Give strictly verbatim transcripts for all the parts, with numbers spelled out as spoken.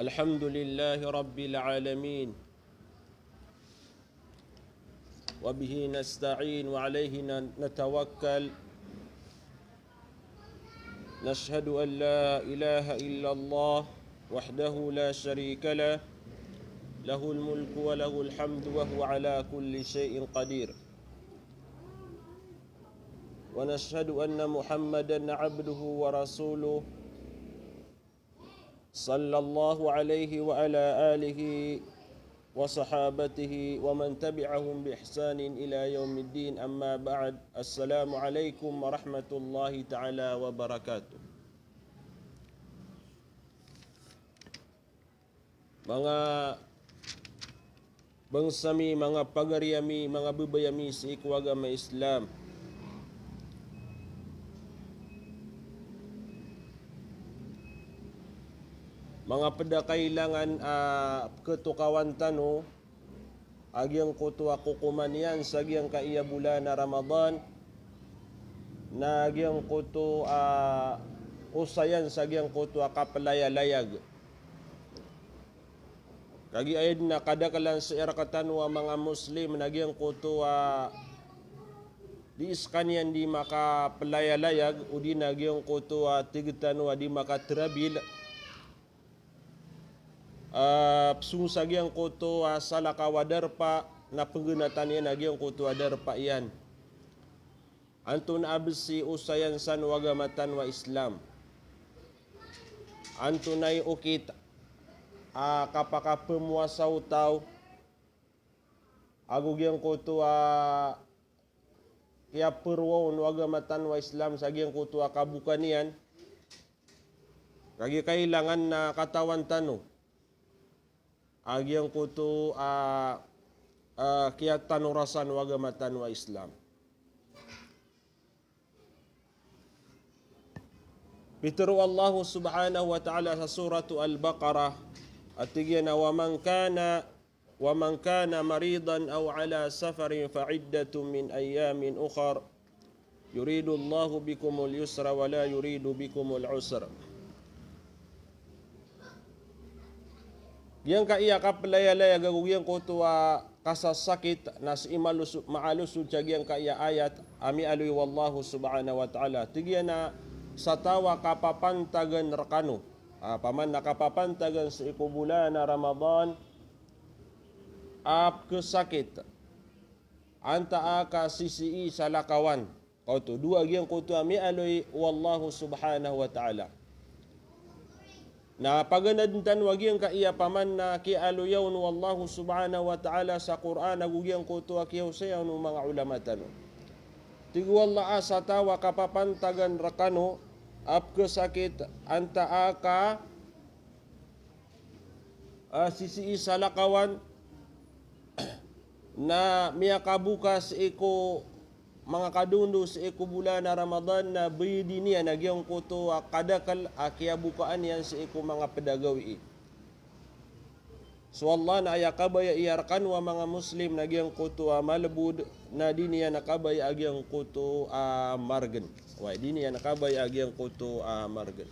الحمد لله رب العالمين. وبه نستعين وعليه ن-، نتوكل. نشهد أن لا إله إلا الله وحده لا شريك له، له الملك وله الحمد وهو على كل شيء قدير. ونشهد أن محمدا عبده ورسوله، صلى الله عليه وعلى آله وصحابته ومن تبعهم بإحسان إلى يوم الدين، أما بعد. السلام عليكم ورحمة الله تعالى وبركاته. Manga bangsa mi, manga pagari ami, manga babay ami sii ko agama Islam. Manga ped a kailangan a peketokawan tano a giyangkoto a kokoman iyan sa giyangkaya bolan a Ramadan, na giyangkoto a osayan sa giyangkoto a kapelayalayag. Kagiya aya den a kadakelan sii rektano a manga Muslim na giyangkoto a di sekaniyan di makapelayalayag, odi na giyangkoto a tig tano a di makaterabil. Ah, pesong sa giyangkoto a salakaw a darpa, na penggenatan iyan a giyangkoto a darpa iyan. Antonaa bes i osayan san o agama tano a Islam? Antonaa i okit a kapakapemowasa o taw ago giyangkoto a kiyaperowaon o agama tano a Islam sa giyangkoto a kaboka niyan? Kagiya kailangan na katawan tano a giyangkoto a, a kiyatanorasan o agama tano a Islam. Pitero o Allah subhanahu wa ta'ala sa Suratu Al-Baqarah, a tig iyan a, "Wa man kana, wa man kana maridan aw ala safarin fa iddatun min ayyamin ukhar, yuridullahu bikumul yusra wa la yuridu bikumul usra." Giyangkaya kapelayalayag ago giyangkoto a kasasakit na sii malos-, maalosod sa giyangkaya ayat a miyaaloy o Allah subhanahu wa ta'ala. Tig iyan a sa taw a kapapantagan rekano, a, paman na kapapantagan sii ko bolan a Ramadan a pekesakit antaa ka sisii salakawan. Kaoto, dowa giyangkoto a miyaaloy o Allah subhanahu wa ta'ala. Na paganad tano a giyangkaya paman na kiyaaloya on o Allah subhanahu wa ta'ala sa Qur'an ago giyangkoto a kiyaosaya on o manga ulama tano. Tig o Allah a sa taw a kapapantagan rekano a pekesakit antaa ka, a, sisii salakawan, na miyakaboka sii ko manga kadondo sii ko bolan a Ramadan na beyedi niyan a giyangkoto a kadakel a kiyabokaan iyan sii ko manga ped a gawii. So Allah na aya kabaya iyan rekano a manga Muslim na giyangkoto a malebod na di niyan kabaya a giyangkoto a maregen. Oway, di niyan kabaya a giyangkoto a maregen.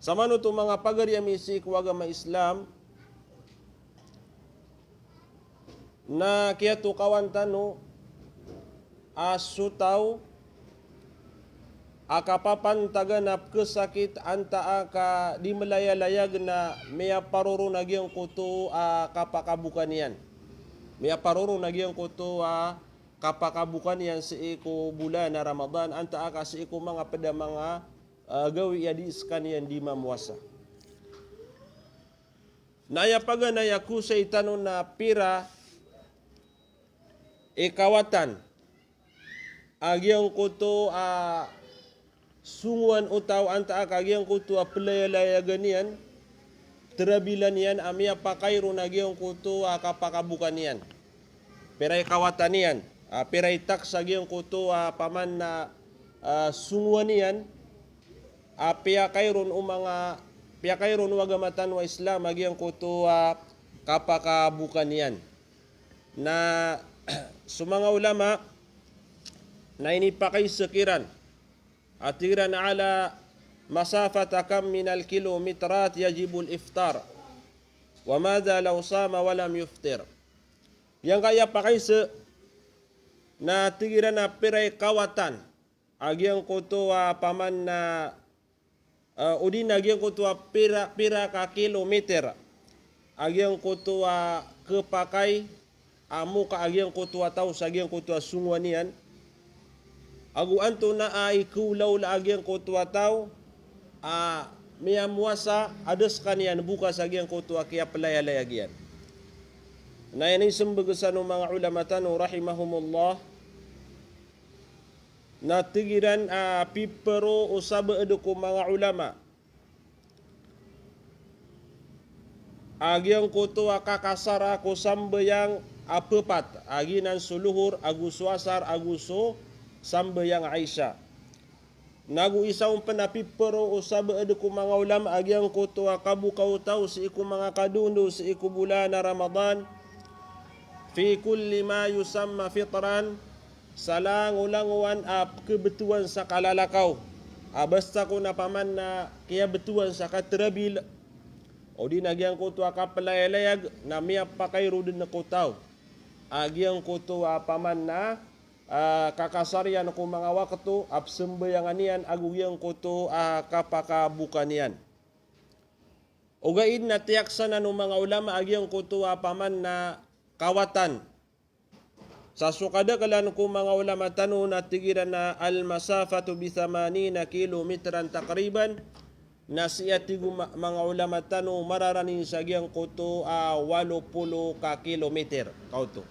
Samanoto manga pagari ami sii ko agama Islam, na kiyatokawan tano a so taw a kapapantagan a pekesakit antaa ka di melayalayag na miyaparoro na giyangkoto a kapakaboka niyan. Miyaparoro na giyangkoto a kapakaboka niyan sii ko bolan a Ramadan, antaa ka sii ko manga ped a manga, ah, gawii a di sekaniyan di mamowasa. Na aya paganay a kosay tano na pira i kawatan a giyangkoto a songowan o taw antaa ka giyangkoto a pelayalayagan iyan, terabilan iyan a miyapakay ron a giyangkoto a kapakaboka niyan. Pira i kawatan iyan, a, pira i takes a giyangkoto a paman na, a, songowan iyan, a, piyakay ron o manga, piyakay ron o agama tano a Islam a giyangkoto a kapakaboka niyan. Na so manga ulama na inipakaiza kiran a tig iran a ala masafata kam minal kilometrat yajibul iftar? Wa madha law sama wa lam yuftir? Giyangkaya pakaiza na tig iran a pira i kawatan a giyangkoto a paman na, ah, odi na giyangkoto a pira, pira ka kilometer a giyangkoto a kepakay a moka a giyangkoto a taw sa giyangkoto a songowan iyan. Ago antonaa i kewlawla a giyangkoto a taw a miyamowasa a da sekaniyan boka sa giyangkoto a kiyapelayalayag iyan. Na aya inisembag san o manga olama tano rahimahumullah, na tig iran a pipero o sabaad ko manga olama a giyangkoto a kakasara ko sambayang a pepat, a giyanan so lohor ago so asar ago so sambayang a isha. Nago isa on pen a pipero o sabaad ko manga olama a giyangkoto a kaboka o taw sii ko manga kadondo sii ko bolan a Ramadan, fi kulli ma yusamma fitran, sa langolangowan a kebetowan sa kalalakaw, a basta ko na paman na kiyabetowan sa katerabil, odi na giyangkoto a kapelayalayag, na miyapakay ro den ko taw a giyangkoto a paman na, ah, kakasar iyan ko manga wakto a pesembayangan iyan ago giyangkoto a kapakaboka niyan. Ogaid na tiyaksanan o manga olama a giyangkoto a paman na kawatan. Sa so kadakelan ko manga olama tano na tig iran a al-masafatu bi thamanina kilometran takriban, na sii a tig o ma-, manga olama tano mararani sa giyangkoto a walo polo ka kilometer. Kaoto.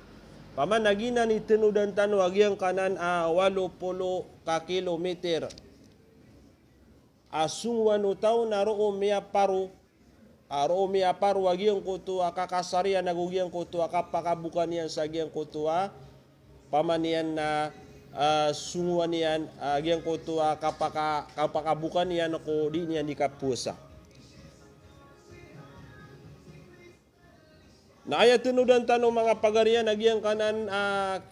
Paman na giyanan i tenodan tano a giyangkanan a walo polo ka kilometer a songowan o taw na roo miyaparo, a roo miyaparo a giyangkoto a kakasar iyan ago giyangkoto a kapakaboka niyan sa giyangkoto a paman iyan na, ah, songowan iyan, ah, giyangkoto a kapaka-, kapakaboka niyan ko di niyan di kapowasa. Na aya tenodan tano manga pagari iyan a giyangkanan a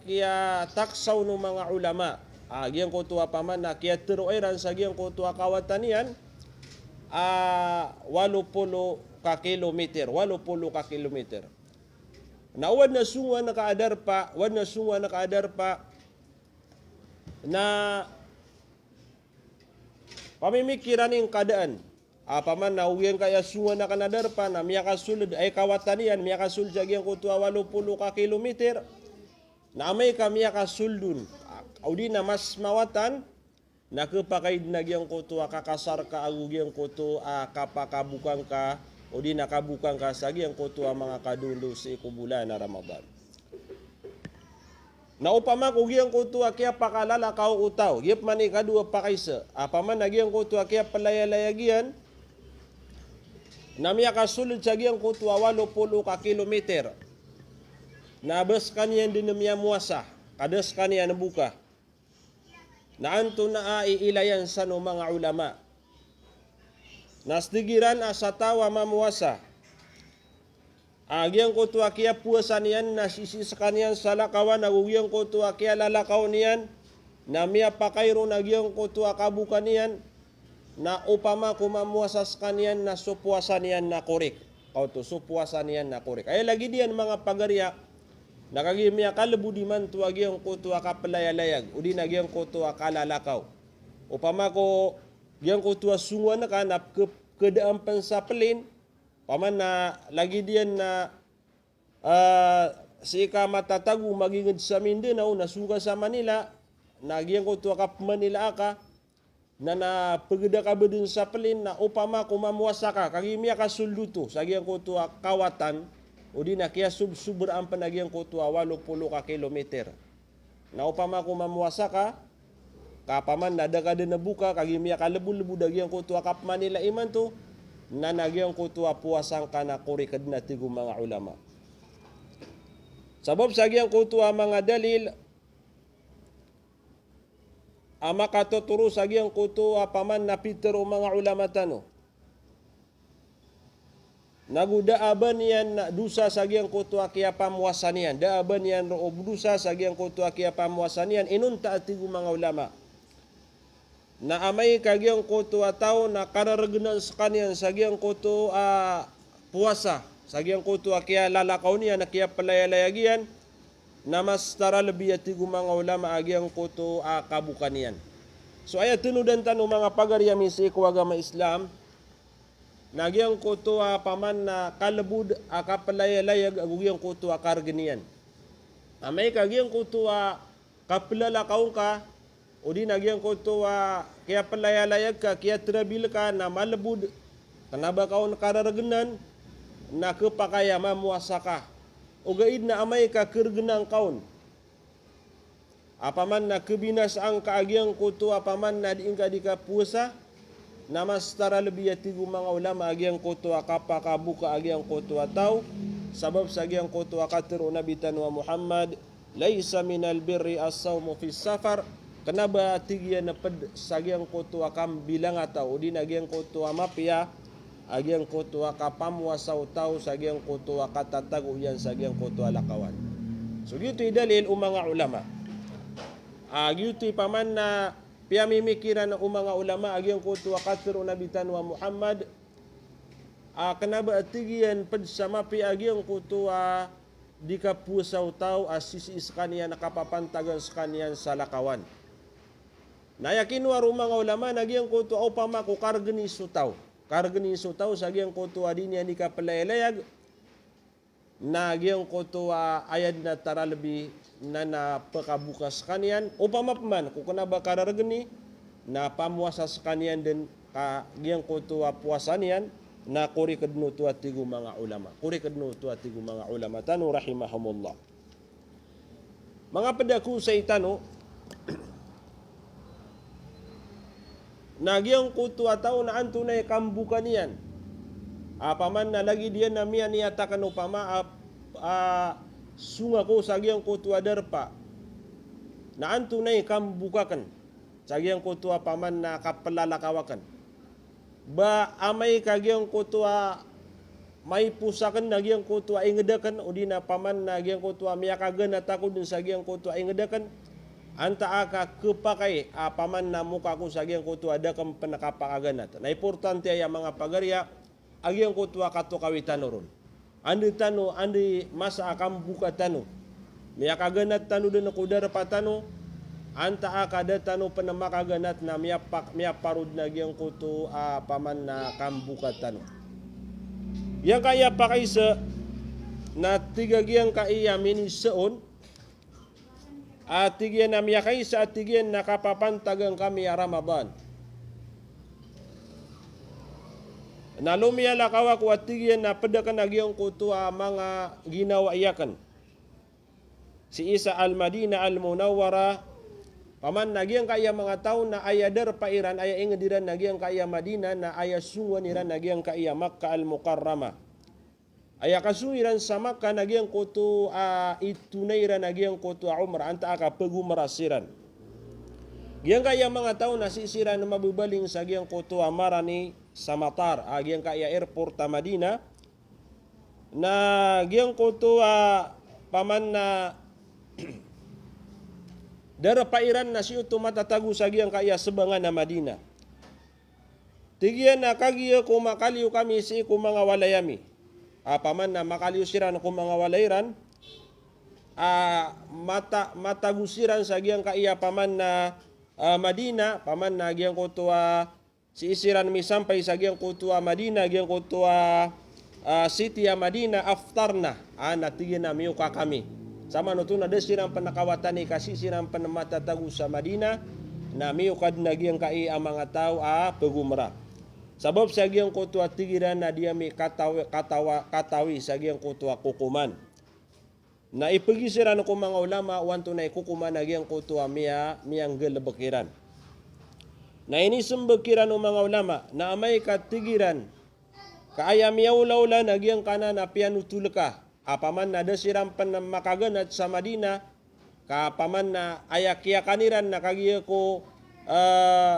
kiyataksa on o manga olama a giyangkoto a paman na kiyateroa iran sa giyangkoto a kawatan iyan a walo polo ka kilometer, walo polo ka kilometer. Na o aden a songowan ka a darpa, o aden a songowan ka a darpa na pamimikiran i ngka daan. Apiya man na o giyangkaya songowan aken a darpa na miyakasold, ay kawatan iyan, miyakasold sa giyangkoto a walo polo ka kilometer. Na amay ka miyakasold on, o di na mas mawatan, na kepakay den a giyangkoto a kakasar ka ago giyangkoto a kapakaboka ngka, o di na kaboka ngka sa giyangkoto a manga kadondo sii ko bolan a Ramadan. Na opama ko giyangkoto a kiyapakalalakaw o taw, giya peman i kadowa pakaiza, apiya man a giyangkoto a kiyapelayalayag iyan, na miyakasold sa giyangkoto a walo polo ka kilometer. Na ba sekaniyan den miyamowasa, ka da sekaniyan boka. Na antonaa i ilayan san o manga olama. Na setigiran a sa taw a mamowasa a giyangkoto a kiyapowasa niyan na sisii sekaniyan sa lakawan ago giyangkoto a kiyalalakaw niyan na miyapakay ron a giyangkoto a kaboka niyan, na opama ko mamowasa sekaniyan na so powasa niyan na korek. Kaoto, so powasa niyan na korek. Aya lagid iyan manga pagariya, na kagiya miyakalebod imanto a giyangkoto a kapelayalayag, o di na giyangkoto a kalalakaw. Opama ko giyangkoto a songowan ka na ke-, kedaan pen sa pelin, opama na lagid iyan na, ah, sii ka matatago maginged sa Mindanao na song ka sa Manila, na giyangkoto a kapemanila aka, na, na pegeda ka ba den sa pelin, na opama ko mamowasa ka, kagiya miyakasold oto sa giyangkoto a kawatan, o di na kiyasob-, sobraan pen a giyangkoto a walo polo ka kilometer. Na opama ko mamowasa ka, ka apiya man na da ka den boka, kagiya miyakalebolebod a giyangkoto a kapemanila imanto, na, na giyangkoto a powasa ngka na korek den a tig o manga olama. Sabap sa giyangkoto a manga dalil a makatotoro sa giyangkoto a paman na pitero o manga olama tano. Nago da a ba niyan na dosa sa giyangkoto a kiyapamowasa niyan. Da a ba niyan roo dosa sa giyangkoto a kiyapamowasa niyan. Inonta a tig o manga olama. Na amay ka giyangkoto a taw na karargnan skaniyan sa giyangkoto a powasa, sa giyangkoto a kiyalalakaw niyan, na kiyapelayalayag iyan, na mas taralbi a tig o manga ulama a giyangkoto a kaboka niyan. So aya tenodan tano manga pagari ami sii ko agama Islam, na giyangkoto a paman na kalbod a kapelayalayag ago giyangkoto a kargn iyan. Amay ka giyangkoto a kapelalakaw ngka, odi na giyangkoto a kiyapelayalayag ka, kiyatrabil ka na malbod, kena ba ka on karargnan, na kepakay a mamowasa ka. Ogaid na amay ka kergnan ka on a paman na kebinasaan ka a giyangkoto a paman na di ngka di kapowasa, na mas taralbi a tig o manga ulama a giyangkoto a kapakaboka a giyangkoto a taw, sabap sa giyangkoto a katero o Nabi tano a Muhammad, "Laysa minal birri as-sawmu fis safar." Kena ba a tig iyan a ped sa giyangkoto a kambilangataw, odi na giyangkoto a mapiya a giyangkoto a kapamowasa o taw sa giyangkoto a katatago iyan sa giyangkoto a lakawan. So giyoto i dalil o manga ulama. A giyoto i paman na piyamimikiran o manga ulama a giyangkoto a katero o Nabi tano a Muhammad, a kena ba a tig iyan ped sa mapiya a giyangkoto a di kapowasa o taw a sisii skaniyan a kapapantagan skaniyan sa lakawan. Na aya kinowa ron o manga ulama na giyangkoto a opama ko kargni so taw. Kargni so taw sa giyangkoto a di niyan di kapelayalayag, na giyangkoto a aya den a taralbi na, na pekaboka skaniyan, opama peman ko kena ba karargni, na pamowasa skaniyan den ka giyangkoto a powasa niyan, na korek den oto a tig o manga ulama. Korek den oto a tig o manga ulama tano rahimahumullah. Manga ped a kosay tano, na giyangkoto a taw na antonaa i kamboka niyan a paman na lagid iyan a miyaniyat aken opama a, a, song ako sa giyangkoto a darpa, na antonaa i kamboka aken sa giyangkoto a paman na kapelalakaw aken. Ba amay ka giyangkoto a maiposa aken na giyangkoto a inged aken, odi na paman na giyangkoto a miyakaganat ako den sa giyangkoto a inged aken, antaa ka kepakay a paman na moka ako sa giyangkoto a da aken pen kapakaganat. Na importante aya manga pagari a giyangkoto a katokawi tano ron. Anda tano, anda i masa a kamboka tano. Miyakaganat tano den ko darpa tano, antaa ka da tano pen makaganat na miyapak-, miyaparod na giyangkoto a paman na kamboka tano. Giyangkaya pakaisa na tig a giyangkaya minisaon, a tig iyan a miyakaisa a tig iyan na kapapantagan kami a Ramadan. Na lomiyalakaw ako a tig iyan na ped aken a giyangkoto a manga ginawai aken sii sa Al-Madinah Al-Munawwarah. Paman na giyangkaya manga taw na aya darpa iran, aya inged iran na giyangkaya Madinah, na aya songowan iran na giyangkaya Makkah Al-Mukarramah. Aya kasong iran sa Makkah na giyangkoto a itonay iran a giyangkoto a umrah, antaa ka pegumrah siran. Giyangkaya manga taw na sii siran mabebaling sa giyangkoto a marani sa matar, a giyangkaya airport a Madinah. Na giyangkoto a paman na darpa iran na sii oto matatago sa giyangkaya sebangan a Madinah. Tig iyan a kagiya ko makaliyo kami sii ko manga walay ami. A paman na makaliyo siran ko manga walay iran, a mata-, matago siran sa giyangkaya paman na, a, Madinah, paman na giyangkoto a sii siran misampay sa giyangkoto a Madinah, giyangkoto a, a, city a Madinah, aftarna. A, na tig iyan a miyoka kami. Samanoto na da siran pen kawatani ka sii siran pen matatago sa Madinah, na miyoka den a giyangkai a manga taw a pegumrah. Sabap sa giyangkoto a tig iran na di ami katawi, katawa, katawi sa giyangkoto a kokoman. Na ipegi siran ko manga ulama o antonaa i kokoman a giyangkoto a miya-, miyanggalebek iran. Na inisembag kiran o manga ulama, na amay ka tig iran ka aya miyaolaola na giyangkanan a piyanotol ka, a paman na da siran pen makaganat sa Madinah, ka paman na aya kiyakan iran na kagiya ko, eh,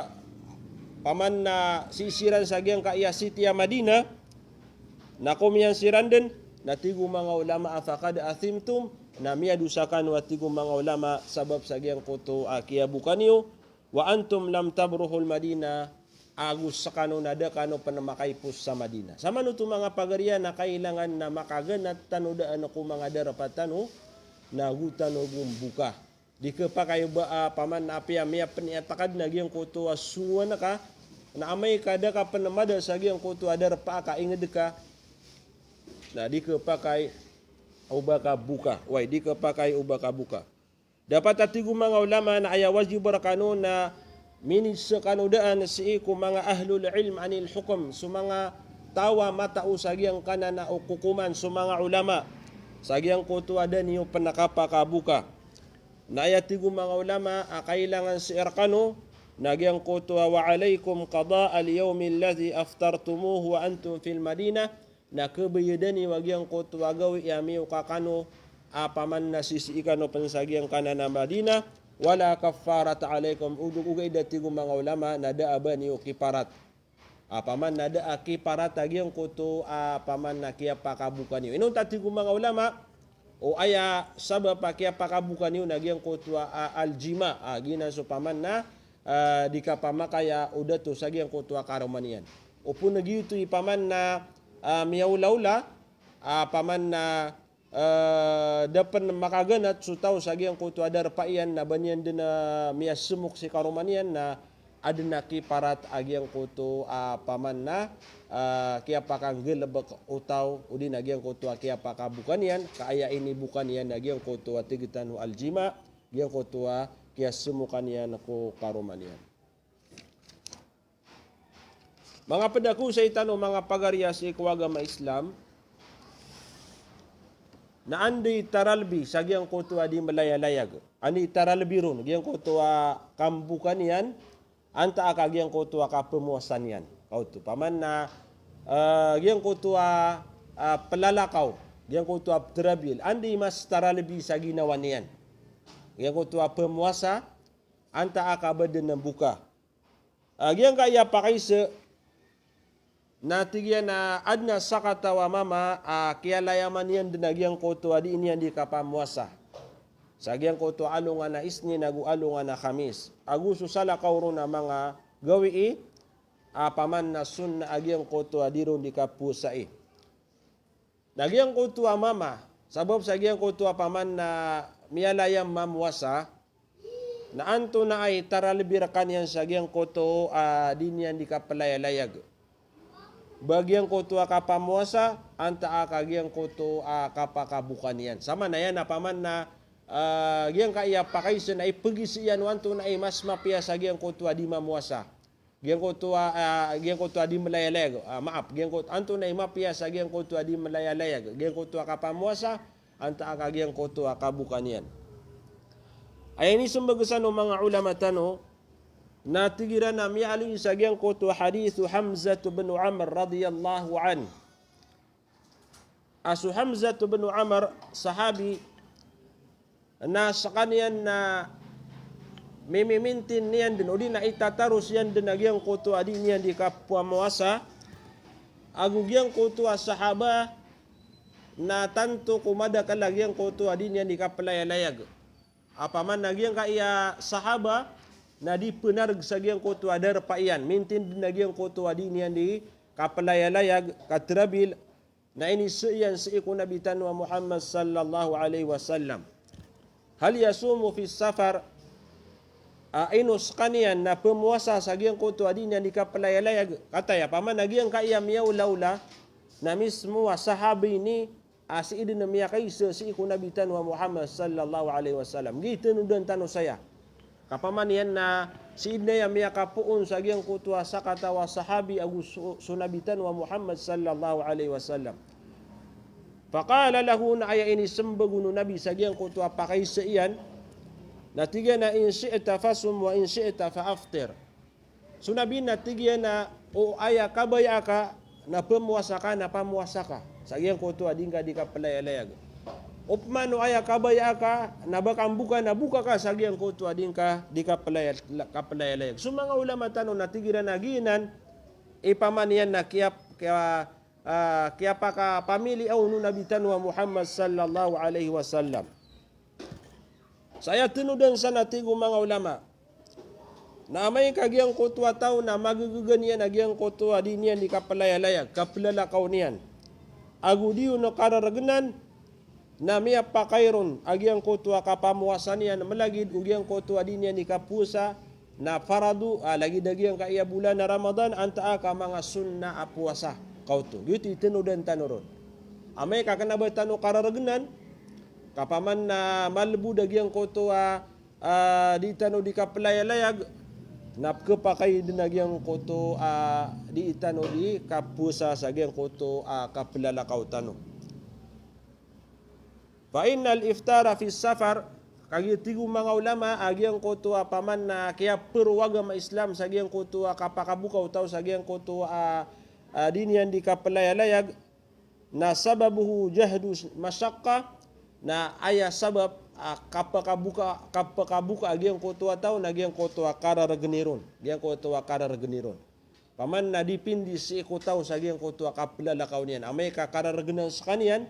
paman na sii siran sa giyangkaya city a Madinah, na komiyan siran den, na tig o manga ulama a faqad athimtum, na miyadosa kano a tig o manga ulama sabap sa giyangkoto a kiyaboka niyo, wa antum lam tabruhul Madinah, ago sekano na da kano pen makaipos sa Madinah. Samanoto manga pagariya na kailangan na makaganat tano daan ko manga darpa tano, na go tano gomboka. Di kepakay o ba, ah, paman na apiya miyapen i atakad na giyangkoto a songowan ka, na amay ka da ka pen mada sa giyangkoto a darpa ka inged ka, na di kepakay o ba ka boka. Way, di kepakay o ba ka boka. Dapat a tig o manga ulama na aya wajib rekano na minid sekano daan sii ko manga ahlul ilm anil hukm, so manga taw a matao sa giyangkanan a kokoman, so manga ulama, sa giyangkoto a da niyo pen kapakaboka. Na aya tig o manga ulama a kailangan sii rekano, na giyangkoto a, "Wa alaykum qada al-yawmi alladhi aftartumuhu wa antum fil Madinah," na kebeyedan iyo a giyangkoto a gawii a miyoka kano, a paman na sisii kano pen sa giyangkanan a Madinah, "wala kaffarata alaykum," odo ogaid a tig o manga ulama na da a ba niyo kiparat. A paman na da a kiparat a giyangkoto a paman na kiyapakaboka niyo. Inonta tig o manga ulama, o aya sabap a kiyapakaboka niyo na giyangkoto a, a, al-jima, a giyanan so paman na, a, di kapamakaya o dato sa giyangkoto a karoma niyan. Opama giyoto i paman na, a, miyaolaola, a, paman na, a, da pen makaganat so taw sa giyangkoto a darpa iyan na ba niyan den a miyasemok si karoma niyan na aden a kiparat a giyangkoto a paman na, a, kiyapakanggalebek o taw, odi na giyangkoto a kiyapakaboka niyan, ka aya iniboka niyan na giyangkoto a tig tano al-jima, giyangkoto a kiyasemokan iyan ko karoma niyan. Manga ped a kaosay tano, manga pagariya sii ko agama Islam, na anda i taralbi sa giyangkoto a di melayalayag. Anda i taralbi ron, giyangkoto a kamboka niyan, antaa ka giyangkoto a kapemowasa niyan. Kaoto, paman na, eh, giyangkoto a, a, pelalakaw, giyangkoto a trabil. Anda i mas taralbi sa ginawa niyan. Giyangkoto a pemowasa, antaa ka ba den a mboka. A, giyangkaya pakaiza, na tig iyan a aden a sakataw a mama a kiyalayaman iyan den a giyangkoto a di niyan di kapamowasa. Sa giyangkoto a alongan a Isnin ago alongan a Khamis. Ago so salakaw ron a manga gawii, a paman na sunnah a giyangkoto a di ron di kapowasai. Na giyangkoto a mama, sabap sa giyangkoto a paman na miyalayam mamowasa, na antonaa i taralbi rekaniyan sa giyangkoto a di niyan di kapelayalayag. Ba giyangkoto a kapamowasa, antaa ka giyangkoto a kapakaboka niyan. Samanaya na paman na, a, giyangkaya pakaiza na ipegis iyan o antonaa i mas mapiya sa giyangkoto a di mamowasa. Giyangkoto a, a, giyangkoto a di melayalayag. A, maap, giyangkoto, antonaa i mapiya sa giyangkoto a di melayalayag. Giyangkoto a kapamowasa, antaa ka giyangkoto a kaboka niyan. Aya inisembag san o manga ulama tano, na tig iran a miyaaloy sa giyangkoto a hadith o Hamzah bin Amr radiyallahu anhu. A so Hamzah bin Amr, sahabi, na sekaniyan na mimimintin iyan den, odi na itataros iyan den a giyangkoto a di niyan di kapamowasa, ago giyangkoto a sahaba na tanto ko madakel a giyangkoto a di niyan di kapelayalayag. A paman na giyangkaya sahaba na di penareg sa giyangkoto a darpa iyan, mintin den a giyangkoto a di niyan di kapelayalayag, katrabil, na inisa iyan sii ko Nabi tano a Muhammad sallallahu alaihi wasallam. Hal yasumu fi safar? A, ino sekaniyan na pemowasa sa giyangkoto a di niyan di kapelayalayag? Kataya, paman na giyangkaya miyaolaola, na mismo a sahaba ini, a sii den a miyakaiza sii ko Nabi tano a Muhammad sallallahu alaihi wasallam. Giya tanodan tano saya. Ka paman iyan na sii den aya miyakapoon sa giyangkoto a sakataw a sahabi ago so, so Nabi tano a Muhammad sallallahu alaihi wasallam. Faqala lahu, na aya inisembag o Nabi sa giyangkoto a pakaiza iyan, na tig iyan a, "In shi'ta fasum wa in shi'ta fa aftir." So Nabi na tig iyan a, o aya kabaya ka na pemowasa ka, na pamowasa ka sa giyangkoto a di ngka di kapelayalayag. Opama o aya kabaya ka na ba ka mboka, na boka ka sa giyangkoto a di ngka di kapelaya-, kapelayalayag. So manga ulama tano na tig iran a giyanan i paman iyan na kiyap-, kiya-, a, kiyapakapamili aw o Nabi tano a Muhammad sallallahu alaihi wasallam. Sa aya tanodan san a tig o manga ulama, Na amay ka giyangkoto a taw na magagaga niyan a giyangkoto a dii niyan dii kapelayalayag, kaplalakaw niyan, ago dii on kararagnan, na miyapakay ron a giyangkoto a kapamowasa niyan, malagid o giyangkoto a dii niyan dii kapowasa na farado, a lagid a giyangkaya bolan a Ramadan, antaa ka manga sunnah a powasa ka oto. Giyoto i tenodan tano ron. Amay ka kena ba tano kararagnan, ka paman na malebod a giyangkoto a, a, dii tano dii kapelayalayag, na pekepakay den a giyangkoto a dii tano dii kapowasa sa giyangkoto a kaplalakaw tano. Fa innal iftara fi safar, kagiya tig o manga ulama a giyangkoto a paman na kiyapero o agama Islam sa giyangkoto a kapakaboka o taw sa giyangkoto a, a, dii niyan dii kapelayalayag, na sababuhu jahdu mashaqqa, na aya sabab a kapakaboka, kapakaboka a giyangkoto a taw na giyangkoto a kararageni ron, giyangkoto a kararageni ron. Paman na dipindi sii ko taw sa giyangkoto a kaplalakaw niyan. Amay ka kararagnan sekaniyan,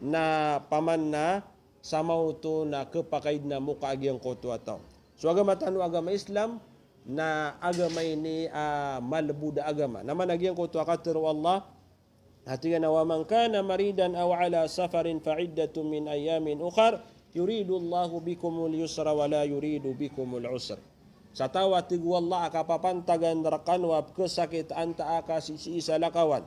na paman na samaoto na kepakay den a moka a giyangkoto a taw. So agama tano a agama Islam, na agama ini a malebod a agama. Na mana giyangkoto a katero o Allah, na tig iyan a, "Wa man kana maridan aw ala safarin fa iddatun min ayyamin ukhar, yuridullahu bikumul yusra wa la yuridu bikumul usr." Sa taw a tig o Allah a kapapantagan rekano a pekesakit antaa ka sii, sii sa lakawan,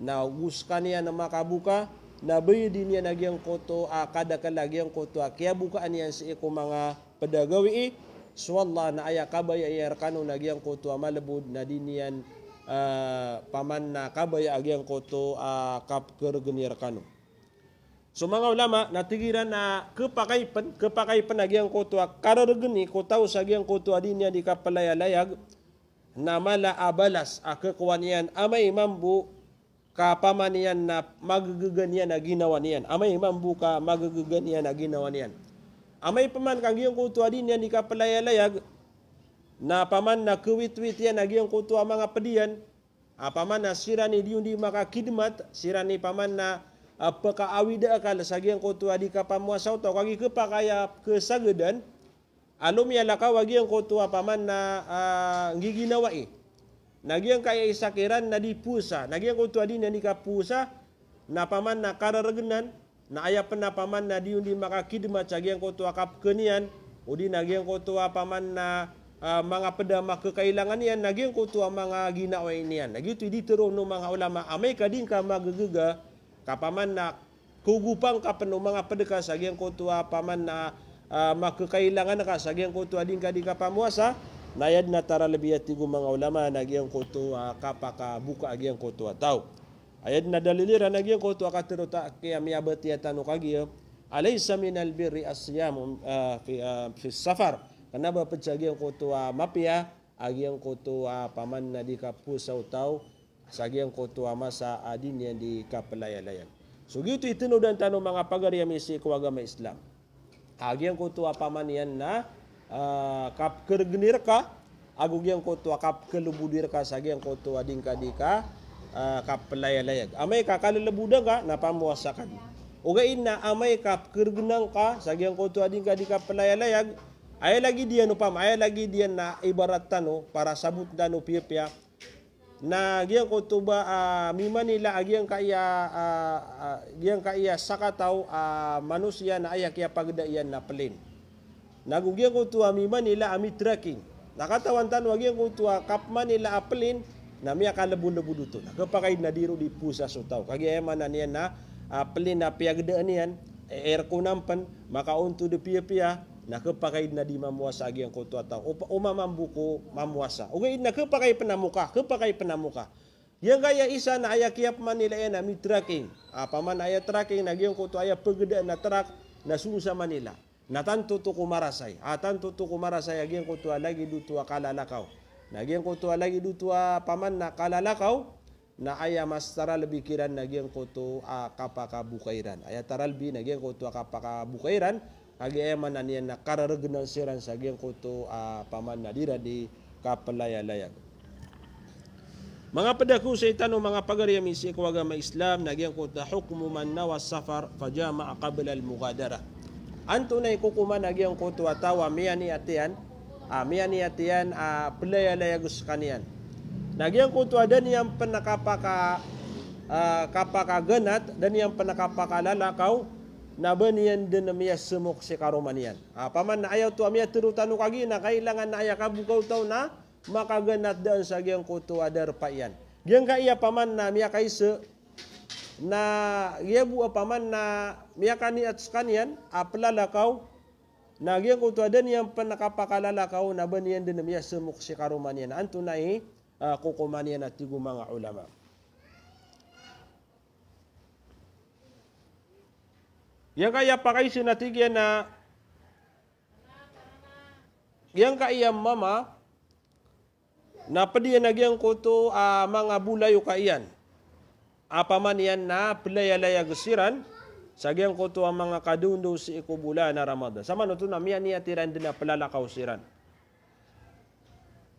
na go sekaniyan makaboka, na bayadi niyan a giyangkoto a kadakel a giyangkoto a kiyabokaan iyan sii ko manga ped a gawii, so Allah na aya kabaya iyan rekano na giyangkoto a malebod na dii niyan, ah, paman na kabaya a giyangkoto a kapekeregeni rekano. So manga ulama na tig iran a kepakay pen, kepakay pen a giyangkoto a kareregeni ko taw sa giyangkoto a dii niyan dii kapelayalayag, na mala a balas a kekowa niyan amay mambo ka paman iyan na magegega niyan a ginawa niyan. Amay mambo ka magegega niyan a ginawa niyan. Amay paman ka giyangkoto a dii niyan dii kapelayalayag, na paman na kewitwit iyan a giyangkoto a manga ped iyan, a paman na siran i dii on dii makakidmat, siran i paman na, ah, pekaawida akal sa giyangkoto a dii kapamowasa o taw, kagiya kepakay a kesagedan, a lomiyalakaw a giyangkoto a paman na, ah, nggiginawai. Na giyangkaya isa kiran na dii powasa. Na giyangkoto a dii niyan dii kapowasa, na paman na kareregenan, na aya pen a paman na dii on dii makakidmat sa giyangkoto a kapeken iyan, odi na giyangkoto a paman na, ah, manga ped a makekailangan iyan, na giyangkoto a manga ginawai niyan. Na giyoto i dii teroon o manga ulama, amay ka dii ngka magegega, ka paman na kogopan ka pen o manga ped ka sa giyangkoto a paman na, ah, makekailangan ka sa giyangkoto a dii ngka dii kapamowasa, na aya den a taralbi a tig o manga ulama na giyangkoto a kapakaboka a giyangkoto a taw. Aya den a dalil iran a giyangkoto a katero ta, kiya miyabatiya tano kagiya, alaysa minal birri as-siyamu, ah, fi, ah, fi safar. Kena ba ped sa giyangkoto a mapiya a giyangkoto a paman na dii kapowasa o taw sa giyangkoto a masa a dii niyan dii kapelayalayag. So giyoto i tenodan tano manga pagari ami sii ko agama Islam. A giyangkoto a paman iyan na, ah, kapekeregenir ka, ago giyangkoto a kapekelebodi reka sa giyangkoto a dii ngka dii ka, ah, kapelayalayag. Amay ka kalelebodan ka, na pamowasa ka dii. Ogaid na amay ka pekeregenan ka sa giyangkoto a dii ngka dii kapelayalayag, aya lagid iyan opama, aya lagid iyan na ibarat tano, para sabot tano piyapiya, na giyangkoto ba, ah, mimanila a giyangkaya, ah, ah, giyangkaya sakataw a manosiya na aya kiyapageda iyan na plane. Na go giyangkoto a mimanila a mitreking. Na katawan tano a giyangkoto a kapmanila a plane, na miyakalebodlebod oto. Na kepakay den a dii ron dii powasa so taw. Kagiya aya maana niyan na, ah, plane a piyagedaan iyan, e-, aircon-an pen, makaontod piyapiya, na kepakay den a dii mamowasa a giyangkoto a taw. Opa-, o mamambo ko mamowasa. Ogaid na kepakay pen a moka, kepakay pen a moka. Giyangkaya isa na aya kiyapmanila iyan a mitreking. A paman aya treking na giyangkoto aya pegedaan a trak na song sa Manila. Na tanto oto ko marasay. A tanto oto ko marasay a giyangkoto a lagid oto a kalalakaw. Na giyangkoto a lagid oto a paman na kalalakaw, na aya mas taralbi kiran na giyangkoto a kapakaboka iran. Aya taralbi na giyangkoto a kapakaboka iran, kagiya aya maana niyan na kareregenan siran sa giyangkoto a paman na dii iran dii kapelayalayag. Manga ped a kaosay tano, manga pagari ami sii ko agama Islam, na giyangkoto a hukmu man nawa safar fa jama'a qabla al-mughadarah. Antonaa i kokoman a giyangkoto a taw a miyaniyat iyan a miyaniyat iyan a pelayalayag sekaniyan. Na giyangkoto a da niyan pen kapaka, ah, kapakaganat, da niyan pen kapakalalakaw, na ba niyan den miyasemok si karoma niyan. Ah, paman na aya oto a miyatero tano kagiya na kailangan na aya kabokaw taw na makaganat daan sa giyangkoto a darpa iyan. Giyangkaya paman na miyakaisa, na giya bo a paman na miyakaniyat sekaniyan a pelalakaw, na giyangkoto a da niyan pen kapakalalakaw, na ba niyan den miyasemok si karoma niyan. Antonaa i, ah, kokoman iyan a tig o manga ulama. Giyangkaya pakaisa na tig iyan a giyangkaya mama, na ped iyan a giyangkoto a manga bolayoka iyan a paman iyan na pelayalayag siran sa giyangkoto a manga kadaondaw sii ko bolan a Ramadan. Samanoto na miyaniyat iran den a pelalakaw siran.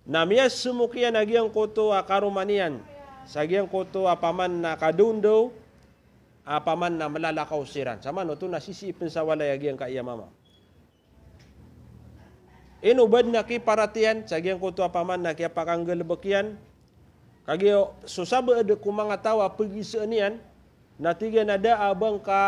Na miyasemok iyan a giyangkoto a karoma niyan sa giyangkoto a paman na kadaondaw a paman na melalakaw siran. Samanoto na sisii pen sa walay a giyangkaya mama. Ino ba den a kiparat iyan sa giyangkoto a paman na kiyapakanggalebek iyan? Kagiya so sabaad ko manga taw a pegisaan iyan, na tig iyan a da a ba ngka,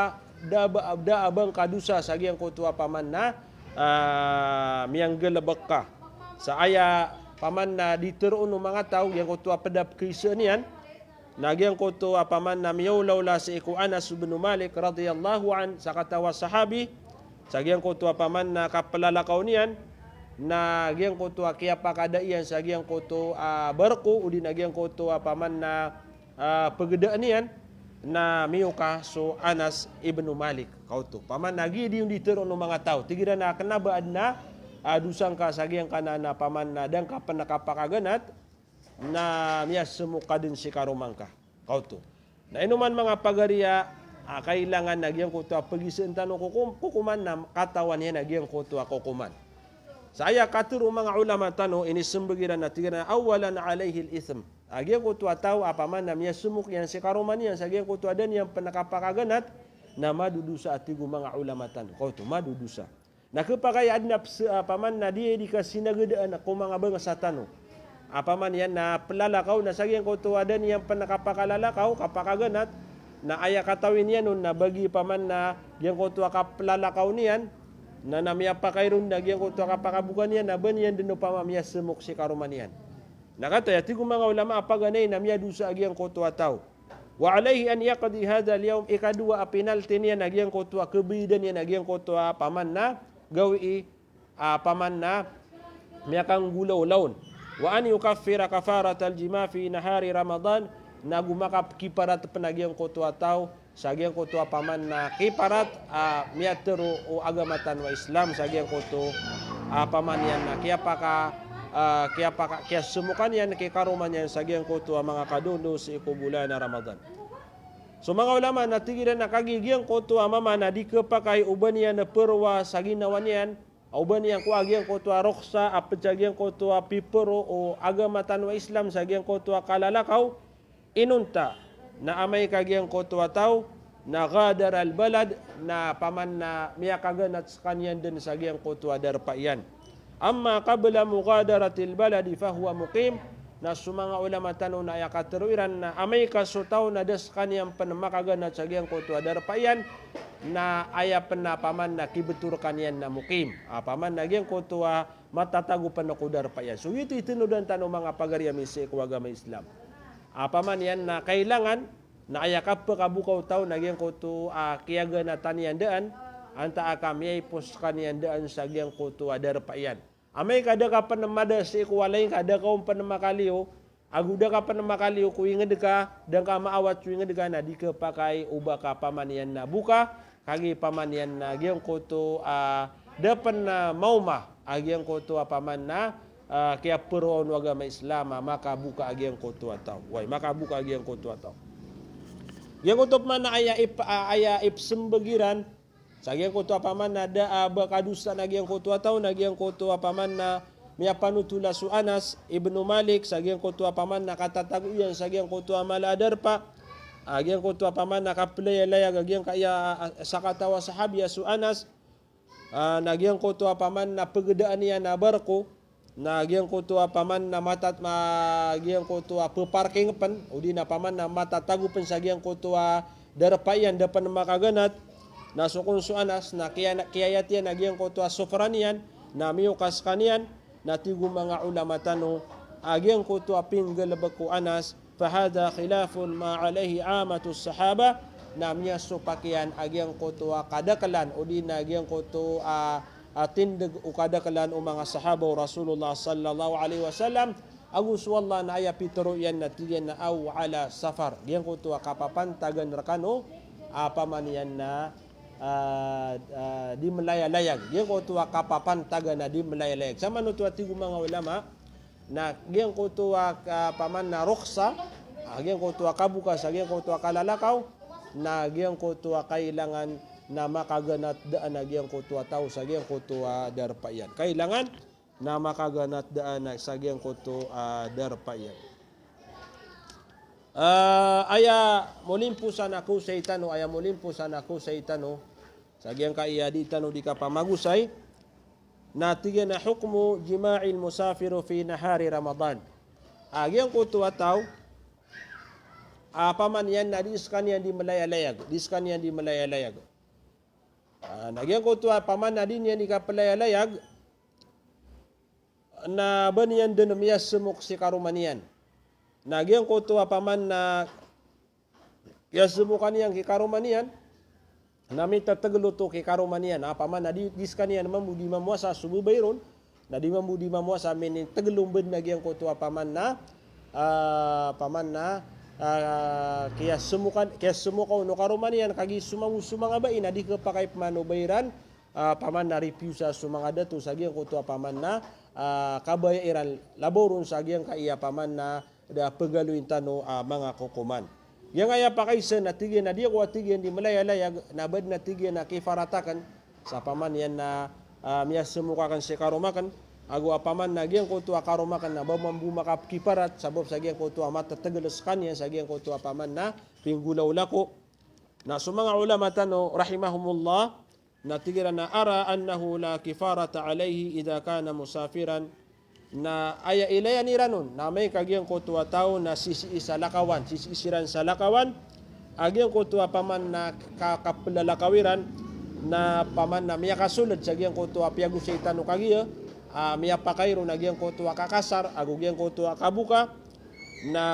da a ba, da a ba ngka dosa sa giyangkoto a paman na, ah, miyanggalebek ka. Sa aya paman na di teroon o manga taw giyangkoto a ped a pegisaan iyan, na giyangkoto a paman na miyaolaola sii ko Anas bin Malik radhiyallahu anhu, sakataw a sahabi, sa giyangkoto a paman na kapelalakaw niyan, na giyangkoto a kiyapakada iyan sa giyangkoto a barko, odi na giyangkoto a paman na, ah, pegedaan iyan, na miyoka so Anas ibn Malik. Kaoto. Paman na giya di on di teroon o manga taw. Tig iran a kena ba aden a, ah, dosa ngka sa giyangkanan a paman na da ngka pen kapakaganat, na miyasemok ka den si karoma ngka. Kaoto. Na ino man manga pagari a, ah, kailangan na giyangkoto a pegisaan tano kokom-, kokoman na katawan iyan a giyangkoto a kokoman. Sa aya katero o manga ulama tano, inisembag iran na tig iran a awalan alayhi al-ithm. A giyangkoto a taw a paman na miyasemok iyan si karoma niyan sa giyangkoto a da niyan pen kapakaganat, na madodosa a tig o manga ulama tano. Kaoto, madodosa. Na kepakay a aden a pes-, a paman na di, di kasinagedaan ko manga bangsa tano. A paman iyan na pelalakaw na sa giyangkoto a da niyan pen kapakalalakaw, kapakaganat, na aya katawi niyan on na bagi paman na giyangkoto a kapelalakaw niyan, na, na miyapakay ron na giyangkoto a kapakaboka niyan, na ba niyan den opama miyasemok si karoma niyan. Na kato aya tig o manga ulama a paganay na miyadosa a giyangkoto a taw. Wa alayhi an yaqdi hadha al-yawm, ikadowa a penalty niyan a giyangkoto a kebayadan iyan a giyangkoto a paman na gawii, a paman na miyakanggolawla on. Wa an yukaffira kaffaratal jima' fi nahari Ramadan, na go makakiparat pen a giyangkoto a taw sa giyangkoto a paman na kiparat a miyatero o agama tano a Islam sa giyangkoto a paman iyan na kiyapaka, ah, kiyapaka, kiyasemokan iyan, kiyakaroma niyan sa giyangkoto a manga kadondo sii ko bolan a Ramadan. So manga ulama na tig iran a kagiya giyangkoto a mama na di kepakay o ba niyan perowa sa ginawa niyan, o ba niyan kowa giyangkoto a roksa a ped sa giyangkoto a pipero o agama tano a Islam sa giyangkoto a kalalakaw, inonta na amay ka giyangkoto a taw na ghadara al-balad, na paman na miyakaganat sekaniyan den sa giyangkoto a darpa iyan. Amma qabla mughadarati al-baladi fahuwa muqim, na so manga ulama tano na aya katero iran na amay ka so taw na da sekaniyan pen makaganat sa giyangkoto a darpa iyan, na aya pen a paman na kibeto rekaniyan na muqim. A paman na giyangkoto a matatago pen ko darpa iyan. So ito i tenodan tano manga pagari ami sii ko agama Islam. A paman iyan na kailangan na aya kapekaboka o taw na giyangkoto a kiyaganatan iyan daan, antaa ka miyaipos sekaniyan daan sa giyangkoto a darpa iyan. Amay ka da ka pen mada sii ko walay ngka, da ka on pen makaliyo, ago da ka pen makaliyo ko inged ka, da ngka maawat so inged ka, na di kepakay o ba ka paman iyan na boka, kagiya paman iyan na giyangkoto a da pen a maoma a giyangkoto a paman na, ah, kiyaperoon o agama Islam a makaboka a giyangkoto a taw. Way, makaboka a giyangkoto a taw. Giyangkoto paman na aya ip-, ah, aya ipesembag iran sa giyangkoto a paman na da a ba kadosa na giyangkoto a taw, na giyangkoto a paman na miyapanothol a so Anas ibn Malik sa giyangkoto a paman na katatago iyan sa giyangkoto a mala a darpa. Ah, giyangkoto a paman na kapelayalayag a giyangkaya, ah, sakataw a sahabi a so Anas, ah, na giyangkoto a paman na pegedaan iyan a barko, na giyangkoto a paman na matat-, ma-, giyangkoto a peparking pen, odi na paman na matatago pen sa giyangkoto a darpa iyan da pen makaganat, na so kon so Anas, na kiya-, kiyayat iyan a giyangkoto a sofra niyan, na miyoka sekaniyan, na tig o manga ulama tano, a giyangkoto a pinggalebek o Anas, fahadha khilafun ma alayhi amatus sahaba, na miyasopak iyan a giyangkoto a kadakelan, odi na giyangkoto a, a tindeg o kadakelan o manga sahaba o Rasulullah sallallahu alayhi wasallam, ago so Allah na aya pitero iyan na tig iyan na aw ala safar, giyangkoto a kapapantagan rekano, a paman iyan na, a, a, di melayalayag, giyangkoto a kapapantagan a di melayalayag. Samanoto a tig o manga ulama, na giyangkoto a, a, paman na ruksa, a, giyangkoto a kaboka sa giyangkoto a kalalakaw, na giyangkoto a kailangan na makaganat daan a giyangkoto a taw sa giyangkoto a darpa iyan. Kailangan na makaganat daan a sa giyangkoto a darpa iyan. A, aya molimposan a kaosay tano, aya molimposan a kaosay tano, sa giyangkaya di tano di kapamagosay, na tig iyan a hukmu jima'il musafiri fi nahari Ramadan. A giyangkoto a taw, a paman iyan na di sekaniyan di melayalayag, di sekaniyan di melayalayag. A, na giyangkoto a paman na di niyan di kapelayalayag, na ba niyan den miyasemok si karoma niyan. Na giyangkoto a paman na kiyasemokan iyan ki karoma niyan, na mitetegel oto ki karoma niyan. A paman na di, di sekaniyan mambo di mamowasa so babay ron, na di mambo di mamowasa, minitegel o mbed na giyangkoto a paman na, a, paman na, a, kiyasemokan, kiyasemoka on o karoma niyan, kagiya so mambo so manga bai na di kepakay pman o ba iran, a, paman na ripiyosa so manga dato sa giyangkoto a paman na, a, kabaya iran labaw ron sa giyangkaya paman na da pegaloyin tano a manga kokoman. Giyangkaya pakaisa na tig iyan a di ako a tig iyan di melayalayag, na ba den a tig iyan a kifarat aken, sa paman iyan na, a, miyasemok aken si karoma aken, ago a paman na giyangkoto a karoma aken na ba mambo makapekiparat, sabap sa giyangkoto a matetegel sekaniyan sa giyangkoto a paman na pinggolawla ko. Na so manga ulama tano, rahimahumullah, na tig iran a ara annahu la kifarata alayhi idha kana musafiran. Na aya ilayan iran on, na amay ka giyangkoto a taw na sisii sa lakawan, sisii siran sa lakawan, a giyangkoto a paman na ka-, kapelalakaw iran, na paman na miyakasoled sa giyangkoto a piyagosay tano kagiya, a miyapakay ron a giyangkoto a kakasar, ago giyangkoto a kaboka, na,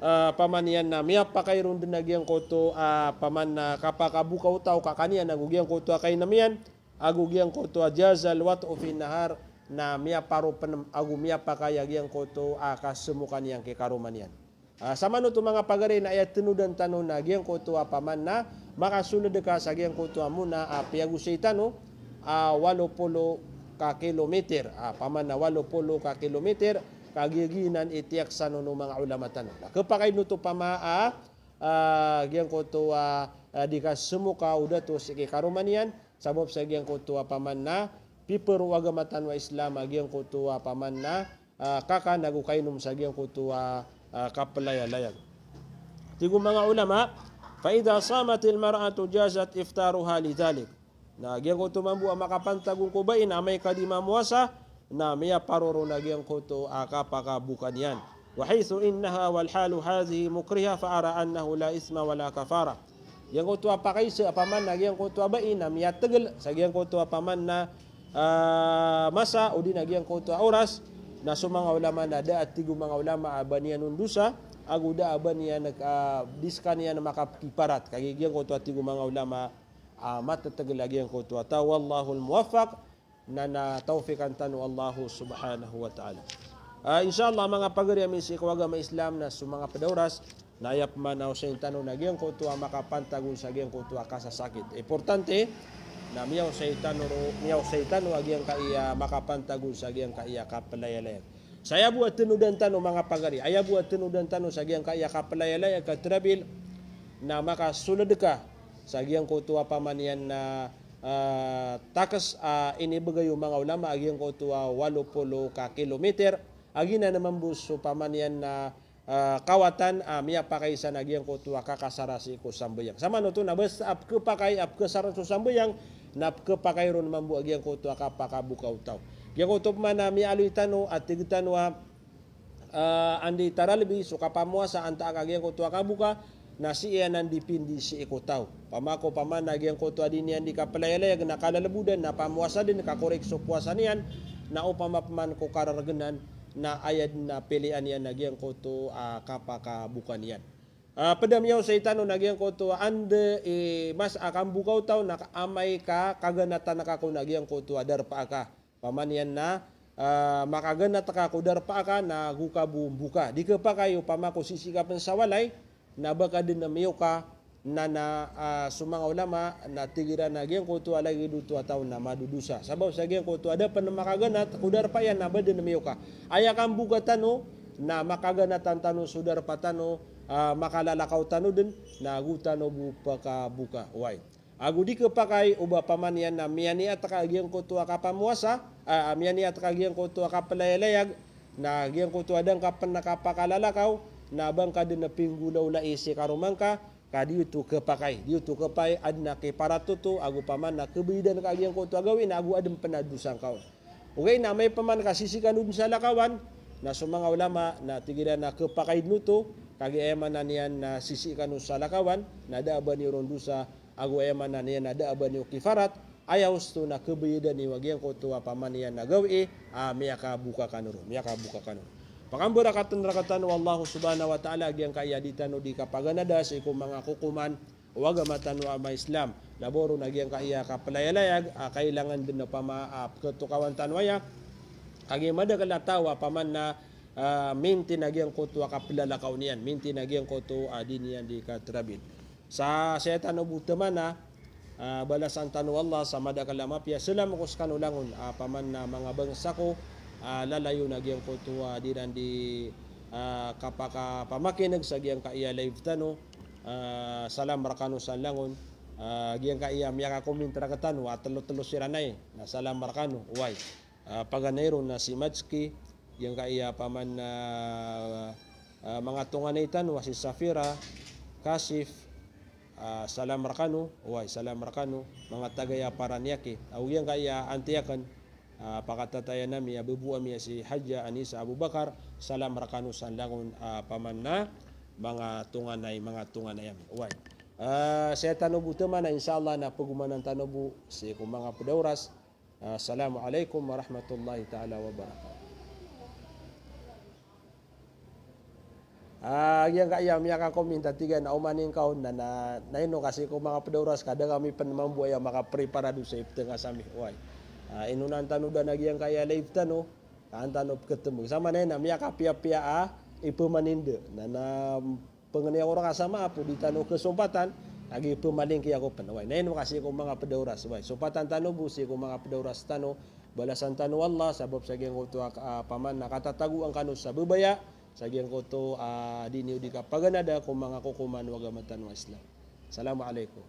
a, paman iyan na miyapakay ron den a giyangkoto a paman na kapakaboka o taw ka kaniyan ago giyangkoto a kainem iyan, ago giyangkoto a jazal wat'u fi nahar, na miyaparo pen ago miyapakay a giyangkoto a kasemokan iyan ki karoma niyan. A, samanoto manga pagari na aya tenodan tano na giyangkoto a paman na makasoled ka sa giyangkoto a mona a piyagosay tano a walo polo ka kilometer, a, paman na walo polo ka kilometer, kagiya giyanan i tiyaksan on o manga ulama tano. Na kepakay den oto pama a, a, giyangkoto a, a, di kasemoka o dato sii ki karoma niyan, sabap sa giyangkoto a paman na pipero o agama tano a Islam a giyangkoto a paman na, a, kakan ago kainom sa giyangkoto a, a, kapelayalayag. Tig o manga ulama, fa idha samatil mar'atu jazat iftaruha lidhalik. Na giyangkoto mambo a makapantag on ko bai na amay ka di mamowasa, na miyaparo ron a giyangkoto a kapakaboka niyan. Wa haythu innaha wal halu hadhihi mukriha fa ara annahu la ithma wa la kafara. Giyangkoto a pakaisa a paman na giyangkoto a bai na miyategel sa giyangkoto a paman na, a, masa, odi na giyangkoto a oras, na so manga ulama na da a tig o manga ulama a ba niyan on dosa, ago da a ba niyan, a, di sekaniyan makapekiparat. Kagiya giyangkoto a tig o manga ulama a matetegel a giyangkoto a taw. Wallahul muwaffaq, na, na tawfiqan tano o Allah subhanahu wa ta'ala. A, insha Allah, manga pagari ami sii ko agama Islam, na so manga ped a oras, na aya pman a osayin tano na giyangkoto a makapantag on sa giyangkoto a kasasakit. Importante na miyaosay tano ro, miyaosay tano a giyangkaya makapantag on sa giyangkaya kapelayalayag. Sa aya bo a tenodan tano, manga pagari, aya bo a tenodan tano sa giyangkaya kapelayalayag ka travel, na makasoled ka sa giyangkoto a paman iyan na, a, takes a inibegay o manga ulama a giyangkoto a walo polo ka kilometer, a giyanan mambo so paman iyan na, a, kawatan a miyapakay san a giyangkoto a kakasara sii ko sambayang. Samanoto na basta a pekepakay, a pekesaran so sambayang, na pekepakay ron mambo a giyangkoto a kapakaboka o taw. Giyangkoto opama na miyaaloy tano a tig tano a, ah, anda i taralbi so kapamowasa antaa ka giyangkoto a kaboka, na sii anan dipindi sii ko taw. Opama ko opama na giyangkoto a di niyan di kaplayalayag na kalalbodan na pamowasa dn, kakorek so powasa niyan, na opama pman ko karargnan na aya dn a pilian iyan na giyangkoto a kapakaboka niyan. Ah, pd a miyaosay tano na giyangkoto a anda i masa a kamboka o taw na amay ka kaganatan ka ko na giyangkoto a darpa aka. Opama niyan na, ah, makaganat ka ko darpa aka na go ka bo mboka. Di khapakay opama ko sisii ka pn sa walay, na ba ka dn miyoka, na, na, ah, so manga ulama na tig iran a giyangkoto a lagid oto a taw na madodosa. Sabap sa giyangkoto a da pn makaganat ko darpa iyan na ba dn miyoka. Aya kamboka tano na makaganatan tano so darpa tano, ah, makalalakaw tano dn, na go tano bo pkaboka. Oway. Ago di khapakay o ba opama niyan na miyaniat ka giyangkoto a kapamowasa, ah, miyaniat ka giyangkoto a kaplayalayag, na giyangkoto a da ngka pn kapakalalakaw, na ba ngka dn pinggolawlai si karoma ngka, ka di oto khapakay, di oto khapakay, adn a kiparat oto, ago opama na khabayadan ka giyangkoto a gawii na ago adn pn a dosa ngka on. Ogaid na amay pman ka sisii kano dn sa lakawan, na so manga ulama na tig iran a khapakay dn oto, kagiya aya maana niyan na sisii kano sa lakawan, na da a ba niyo ron dosa, ago aya maana niyan na da a ba niyo kifarat, aya osto na khabayadan iyo a giyangkoto a opama niyan a gawii, a miyakaboka kano ron, miyakaboka kano ron. Pakambarakatn rktano o Allah subhanahu wa ta'ala, giyangkaya di tano di kapaganada sii ko manga kokoman o agama tano a ma-Islam. Na boro na giyangkaya kaplayalayag, a kailangan dn opama, a pkhatokawan tano aya. Kagiya madakl a taw a opama na, ah, mintin a giyangkoto a kaplalakaw niyan, mintin a giyangkoto a di niyan di katrabid. Sa saya tano bo tmana, ah, balasan tano o Allah sa madakl a mapiya. Salam ko skano langon, ah, opama na manga bangsa ko, ah, lalayon a giyangkoto a di ran di, ah, kapakapamakineg sa giyangkaya live tano. Ah, salam rkano san langon. Ah, giyangkaya miyakakomint rktano a tlo-tlo siran ai. Na salam rkano, oway. Ah, paganay ron na si Majki, giyangkaya opama na, ah, manga tonganay tano a si Safira, Kasif, ah, salam rkano, oway, salam rkano, manga taga aya Paranaque. Ago giyangkaya anti akn, ah, pakatatay ami a bbo ami a si Hadja Anisa Abubakar, salam rkano san langon, ah, opama na manga tonganay, manga tonganay ami. Oway. Ah, saya tano bo tmana, insha Allah na pagomanan tano bo sii ko manga pd a oras. Ah, assalamu alaikum warahmatullahi ta'ala wabarakatuh. Ah, giyangkaya miyakakomint a tig iyan a omaning ka on na, na, na ino ka sii ko manga pd a oras ka da kami pn mambo aya makapreparado sa iptngas ami. Oway. Ah, inonan tano dn a giyangkaya live tano, ka an tano pkhatmbg. Sa maana niyan na miyakapiyapiya a ipmaninda. Na, na pangni ako rka sa maap o di tano khasompatan, lagid pmalingki ako pn. Oway, na ino ka sii ko manga pd a oras. Oway, sompatan tano bo sii ko manga pd a oras tano, balasan tano o Allah, sabap sa giyangkoto a, ah, opama na katatagoan kano sa babaya, sa giyangkoto a, ah, di niyo di kapaganada ko manga kokoman o agama tano a Islam. Assalamu alaikum.